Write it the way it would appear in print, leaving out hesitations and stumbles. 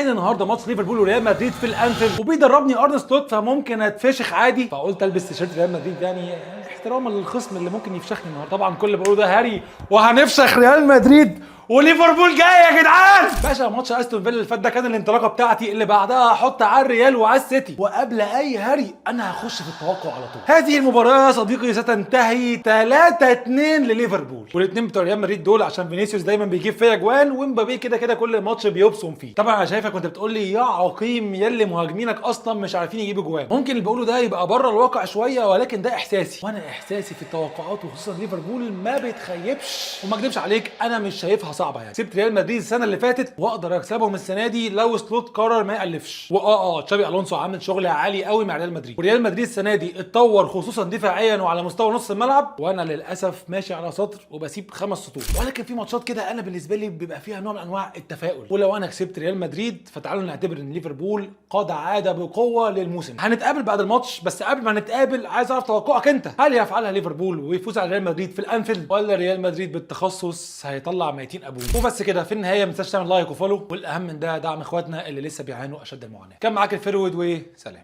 ان النهارده ماتش ليفربول وريال مدريد في الانفيلد وبيدربني ارن سلوت، فممكن اتفشخ عادي، فقلت البس تيشيرت ريال مدريد يعني احتراما للخصم اللي ممكن يفشخني النهارده. طبعا كل اللي بقوله ده هري، وهنفشخ ريال مدريد وليفربول جاي يا جدعان. باشا ماتش استون فيلا اللي فات ده كان الانطلاقة بتاعتي، اللي بعدها هحط على الريال وعلى السيتي. وقبل اي هري انا هخش في التوقع على طول. هذه المباراة يا صديقي ستنتهي 3-2 لليفربول، والاثنين بتوع ريال مدريد دول عشان فينيسيوس دايما بيجيب فيا جوان، ومبابي كده كده كل ماتش بيبصم فيه. طبعا انا شايفك وانت بتقول لي يا عقيم يلي مهاجمينك اصلا مش عارفين يجيبوا جوان. ممكن اللي بقوله ده يبقى بره الواقع شويه، ولكن ده احساسي، وانا احساسي في التوقعات وخصوصا ليفربول ما بتخيبش. وما اكدبش عليك انا مش شايفها صعبه، يعني كسبت ريال مدريد السنة اللي فاتت واقدر اكسبهم السنة دي لو سلوت قرر ما يالفش. واه تشابي الونسو عامل شغل عالي قوي مع ريال مدريد، وريال مدريد السنة دي اتطور خصوصا دفاعيا وعلى مستوى نص الملعب، وانا للاسف ماشي على سطر وبسيب 5 سطور. ولكن في ماتشات كده انا بالنسبة لي بيبقى فيها نوع من انواع التفاؤل، ولو انا كسبت ريال مدريد فتعالوا نعتبر ان ليفربول قد عاد بقوة للموسم. هنتقابل بعد الماتش، بس قبل ما نتقابل عايز اعرف توقعك انت، هل يفعلها ليفربول ويفوز على ريال مدريد في الانفيلد، ولا ريال مدريد بالتخصص هيطلع ميتين ابوه؟ وبس كده في النهاية ما تنساش تعمل like و follow، والاهم من ده دعم اخواتنا اللي لسه بيعانوا اشد المعاناة. كان معاك الفرود وسلام.